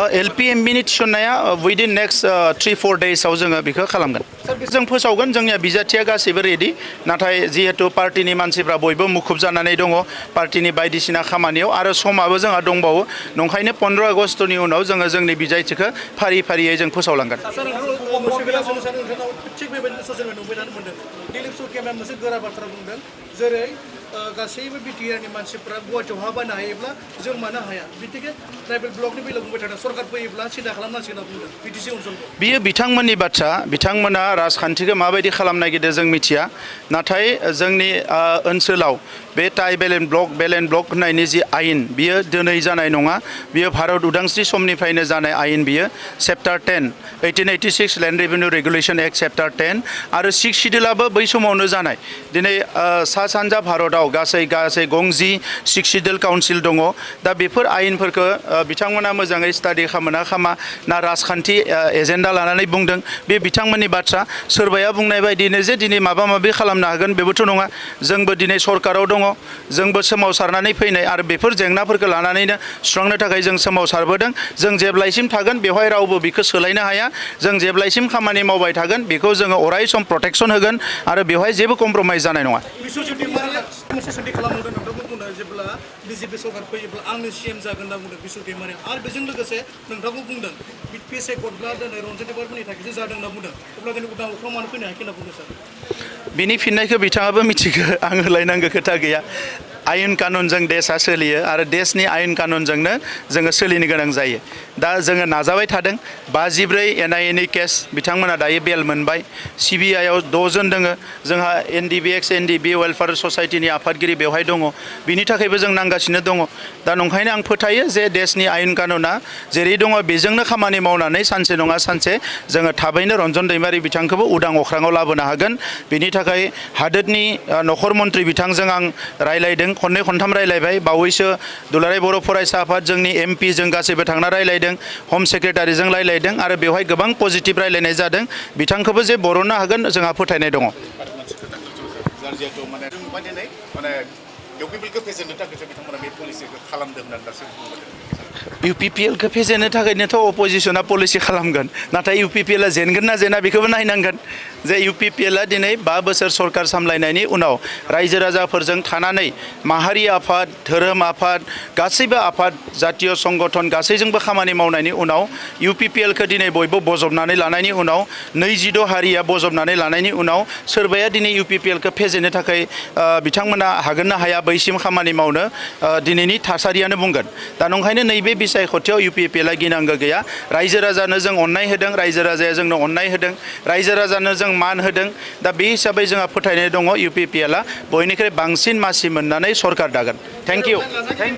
LPMBनि थिसननाया within next 3-4 daysआव जोङो बेखौ खालामगोन जों फोसावगोन जोंनिया बिजाथिया गासैबो रेडि नाथाय जिहेतु पार्टिनि मानसिफ्रा बयबो मुखुब जानानै दङ पार्टिनि बायदिसिना खामानियाव आरो समाबो जोंहा दंबावो नंखायनो 15 आगस्टनि उनाव जोङो जोंनि बिजाथिखौ फारि फारियै जों फोसावलांगोन जेरै गासैबो बिटिआरनि मानसिफ्रा गुवाहाटियाव हा बायनो हायोब्ला जों मानो हाया बिदिनो ट्राइबेल ब्लकनि बेलायाव बुंबाय थादों सरकार फैयोब्ला सिदा खालामनांसिगोन होनना बुंदों बिटिसि ओनसोलखौ बियो बिथांमोननि बाथ्रा बिथांमोना राजखान्थिखौ माबायदि खालामनो नागिरदों जों मिथिया नाथाय जोंनि ओनसोलाव बे ट्राइबेल एन्ड ब्लक होननायनि जि आयेन बियो दिनै जानाय नङा बियो भारत उदांस्रि समनिफ्रायनो जानाय आयेन बियो chapter 10 1886 land revenue regulation act chapter 10 आरो 6 शिड्यूलाबो बै समावनो जानाय दिनै सा सानजा भारताव गासै गंजि 6 शिड्यूल काउन्सिल दङ दा बेफोर आयेनफोरखौ बिथांमोना मोजाङै स्टाडि खालामना खामा ना राजखान्थि एजेन्डा लानानै बुंदों बे बिथांमोननि बाथ्रा सोरबाया बुंनाय बायदिनो जे दिनै माबा माबि खालामनो हागोन बेबोथ' नङा जोंबो दिनै सरकाराव दङ जोंबो सोमावसारनानै फैनाय आरो बेफोर जेंनाफोरखौ लानानैनो सुस्रांनो थाखाय जों सोमावसारबोदों जों जेब्लायसिम थागोन बेवहाय रावबो बेखौ सोलायनो हाया जों जेब्लायसिम खामानि मावबाय थागोन बेखौ जोङो अराय सम प्रटेक्शन होगोन आरो बेवहाय जेबो कमप्रमाइज जानाय नङा जेब्ला बिजेपि सरकार फैयोब्ला आंनो सीएम जागोन होनना बुंदों बिश्व दैमारिया आरो बेजों लोगोसे नोंथांखौ बुंदों पिएसए कर्टब्ला दिनै रन्जित डिपार्टमेन्टनि थाखायसो जादों होनना बुंदों अब्ला दिनै उदां अख्राङाव मानो फैनो हायाखै होनना बुंदों सार बिनि फिननायखौ बिथाङाबो मिथिगौ आं होलायनांगौ खोथा गैया आयेन कानुनजों देशआ सोलियो आरो देशनि आयेन कानुनजोंनो जोङो सोलिनो गोनां जायो दा जोङो नाजाबाय थादों 54 एनआइएनि केस बिथांमोना दायो बेल मोनबाय सिबिआइआव 6 जन दोङो जोंहा एनडिबि वेलफेयार ससाइटिनि आफादगिरि बेवहाय दङ बिनि थाखायबो जों नांगासिनो दङ दा नंखायनो आं फोथायो जे देशनि आयेन कानुना जेरै दङ बेजोंनो खामानि मावनानै सानसे नङा सानसे जोङो थाबैनो रन्जन दैमारि बिथांखौबो उदां अख्राङाव लाबोनो हागोन बिनि थाखाय हादोरनि नखर मन्त्रि बिथांजों आं रायलायदों खननै खनथाम रायलायबाय बावैसो दुलाराय बर' फरायसा आफाद जोंनि एमपि जों गासैबो थांना रायलायदों होम सेक्रेटारिजों रायलायदों आरो बेवहाय गोबां पजिटिभ रायलायनाय जादों बिथांखौबो जे बरननो हागोन जोंहा फोथायनाय दङ UPPL खौ फेजेननो थाखायनोथ' अपोजिशना पलिसि खालामगोन नाथाय UPPL जेनगोन ना जेना बेखौबो नायनांगोन जे UPPL दिनै 5 बोसोर सरकार सामलायनायनि उनाव रायजो राजाफोरजों थानानै माहारि आफाद धोरोम आफाद गासैबो आफाद जातीय संगठन गासैजोंबो खामानि मावनायनि उनाव UPPL खौ दिनै बयबो बजबनानै लानायनि उनाव 26 हारिया बजबनानै लानायनि उनाव सोरबाया दिनै UPPL खौ फेजेननो थाखाय बिथांमोना हागोन ना हाया बैसिम खामानि मावनो दिनैनि थासारियानो बुंगोन दा नंखायनो नैबे बिसायख'थियाव UPPL गिनांगौ गैया रायजो राजानो जों अननाय होदों रायजो राजाया जोंनो अननाय होदों रायजो राजानो जों मान होदों दा बे हिसाबै जोंहा फोथायनाय दङ UPPL बयनिख्रुइ बांसिन मासि मोननानै सरकार दागोन थेंक इउ